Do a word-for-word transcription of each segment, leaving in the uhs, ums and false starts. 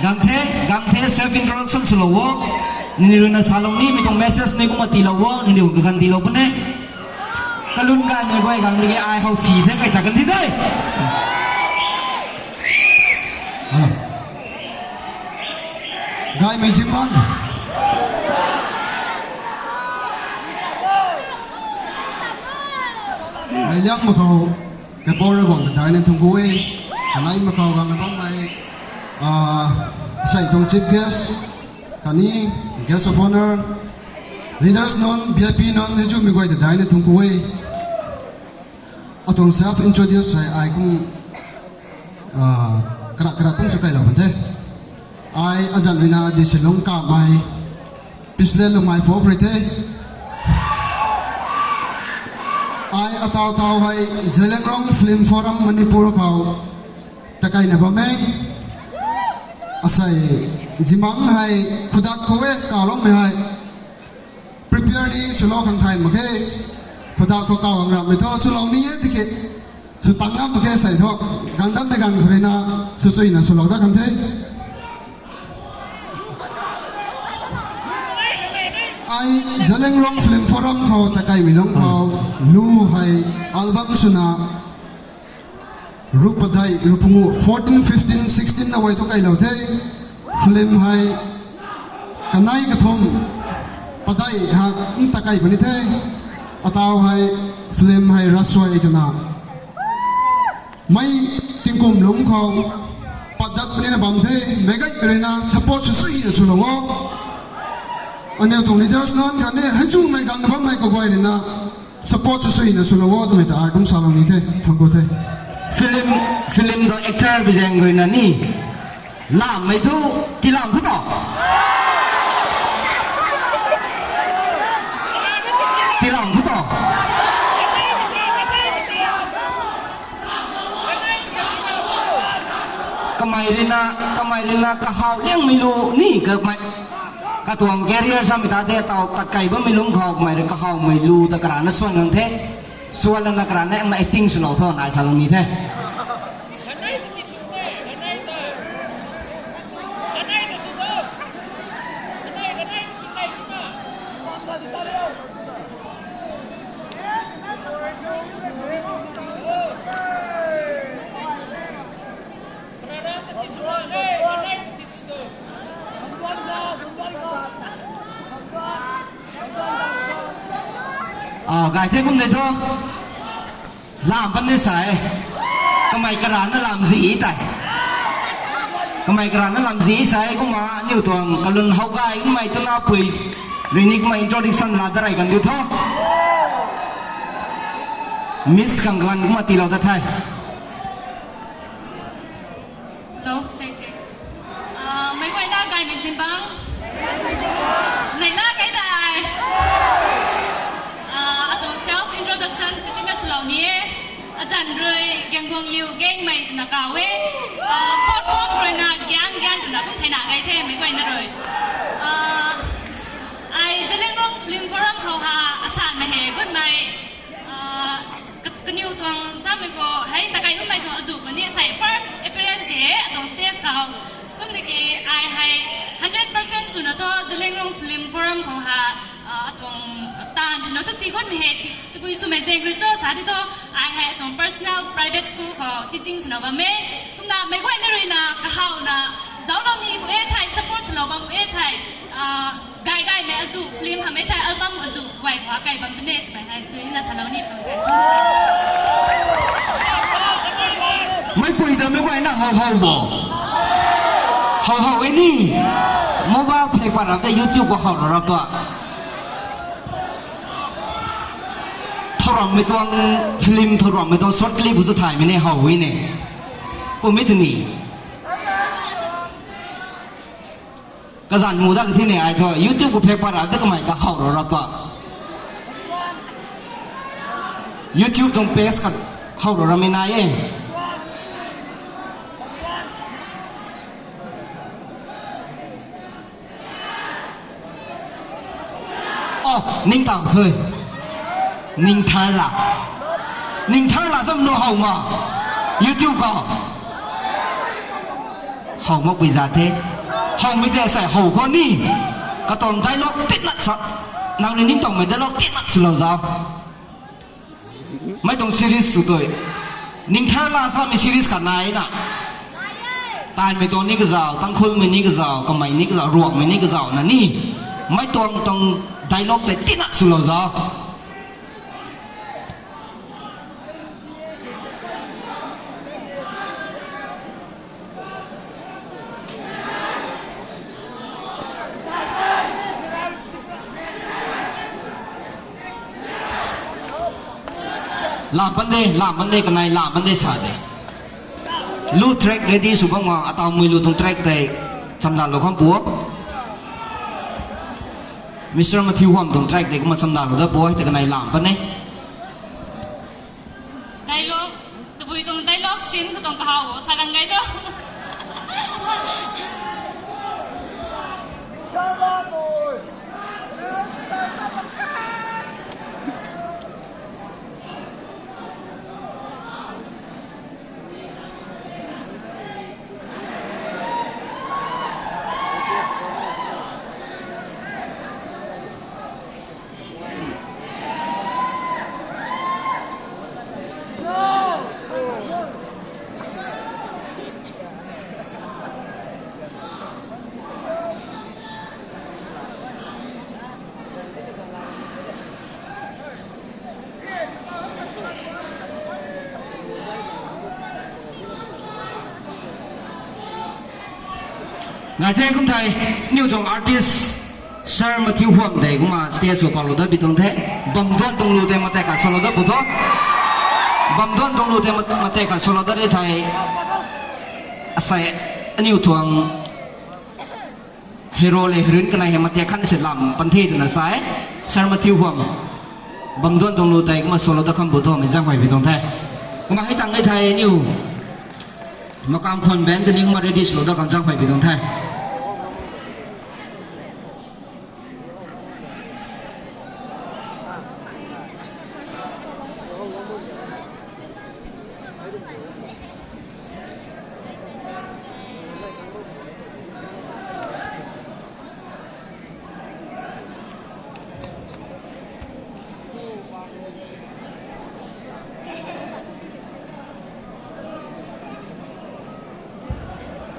Gang the, gang the, self introduction swlou o. Nini rui na salou nimei tuang message ni kumna tiilou o, nini kaganv tiilou puni. Kalun gaymei guay gang di ke ai how si the kai ta kan thi de. Hello. Gaymei Zimang. Ai liang mak khou, kaipouc rui guang ta daina thungku e. Kanei mak khou gang na bammei, ah, asei tuang chief guest, khatni guest of honour, leaders nunc, V I P nunc, hei chumei guay ta daina thungku e. Atuang self introduce hei ai kum, ah, karak karak kum sw kailou bam the. Ai azanc rui na D C Lungkamei, Pisley Lumai Folk rui the. Ai ataw taw hei Zeliangrong Film Forum Manipur khou ta kaina bam e. Asei Zimang hei khudak khou e kawloumei hei prepare ni swlou khang thay mak khe. Khudak khou kaw ang ramhmei thu swlou ni e tiki, sw tang ngam mak khe sei thu, gang dam de gang khou rui na, swsuina swlou dat kan the. Ai Zeliangrong Film Forum khou ta kaimei lungc khou, lu hei album swna, ru padeih, ru pungu, fourteen, fifteen, sixteen na guay thu kailou the. Film hei kanei kathumh, padeih ha, n ta kai puni the. Ataw hei film hei Rasuai twna mei tingkum lungc khou pat dat puni na bam the. Meic guay rui na support swsuina swlou o. Aniw tuang leaders nunc khatni hei chumei gang na bammei kaguay rui na support swsuina swlou o twmei ta ai kum salou ni the. Thangc ku the. Film, film tuang actor bi zaeng rui na ni, lamhmei thu, tiilam thu ta, tiilam thu ta. Kamei rui na, kamei rui na kahaw liangmei lu ni kamei, katuang career samei ta the, taw tat kai bammei lungc khou kamei rui kahawmei lu ta karana swan gang the. Swan lana karana ma acting swlou tho nai salou ni the. Ah, gay the kum de thu. Lam pan de sa e. Kamei karana lam zi tei. Kamei karana lam zi sa e kumna aniw tuang kalun how gay kummei twna pui rui ni kumna introduction la da rey kan diu tho. Miss khang kan kumna tiilou ta the. Hello, check, check. Ah, meic guayna gaymei zingbangc. Neihla kei dai. Ah, atuang self introduction tei tina swlou ni e. Azanc rui Gaengguangliu Gaengmei twna kaw e. Ah, short form rui na Gaeng Gaeng twna kum theina gay the meic guayna rui. Ah, ai Zeliangrong Film Forum khou ha asanmei hei gutmei, ah, ka-, kaniw tuang samei khou hei takai bammei tuang azuh khou ni sei first appearance de atuang stage khou. Kumna ki ai hei hundred percent swna thu Zeliangrong Film Forum khou ha, ah, atuang taanv swna thu tii gunmei hei ti, tabui swmei zaeng rui cho sa di thu, ai hei atuang personal private school khou teaching swna bam e. Kumna meic guayna rui na kahawna zauclou ni pu e thei, support swlou bam pu e thei, ah, gay gaymei azuh film hamhmei thei album azuh guay khou kai bam puni twmei hei tuna salou ni tuang the. Meipui ta meic guayna how how bo. How how e ni. Mobile phek pat rap tei YouTube khou how rap rap tua. Thow rammei tuang film, thow rammei tuang short clip bu chu thaymei ni how e ni. Kummei tei ni. Kazanc mu dat ka thi ni ai thu YouTube khou phek pat rap tei kamei ta how rap rap tua. YouTube tuang page khat how rap rammei nai e. Oh, ningtow the. Ningthar la. Ningthar la zam nu how ma. YouTube khou. How makpui za the. Howmei the sai how khou ni. Katuang dialogue tit lat sa. Nang ni ningtowmei dialogue tit lat swlou zau. Mei tuang series sw tui. Ningthar la samei series khat nai na. Taimei tuang ni kazau, Tangkhulmei ni kazau, kamei ni kazau, Ruangmei ni kazau na ni. Mei tuang tuang dialogue tei tina swlou zau. Lam pan de, lam pan de, kanei lam pan de sa de. Lu track ready sw bam nga, atawmei lu tuang track tei chamdalou kham pu. Mister Matthew Huam tuang track tei kumna chamdalou da pu, tei kanei lam pan de. Dialogue, tabui tuang dialogue scene khou tuang kahaw sa kan gai tu. Ngai the kum thei, aniu tuang artist, Sir Matthew Huam tei kumna stage khou kalou dat bi tuang the, bam duan tuang lu tei matek khat swlou dat pu tho. Bam duan tuang lu tei mat-, matek khat swlou dat ri thei, asei aniu tuang hero le heroine kanei hei matek khat si lam pan the twna sa e, Sir Matthew Huam. Bam duan tuang lu tei kumna swlou dat kham pu tho, mei zang huay bi tuang the. Kumna hei tang e thei aniu Makam Khwan Band tei ni kumna ready swlou dat kham zang huay bi tuang the.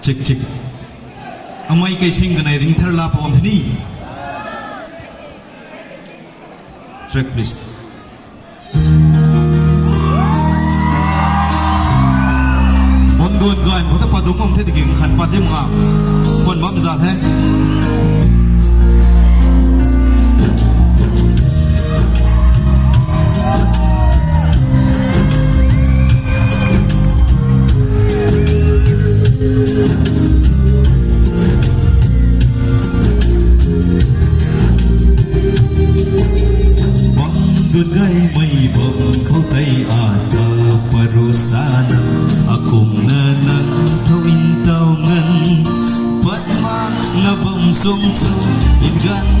Check, check. Amei kaising kanei ringthar la pam the ni. Track, please. Bam duan gay khou ta padung bam the tiki khat pat dim nga. Khwan bam za the. Bam duan gaymei bam khou tei ata paru sana, akumna nang thow ntaw nganv, pat makna bam suang su, nganv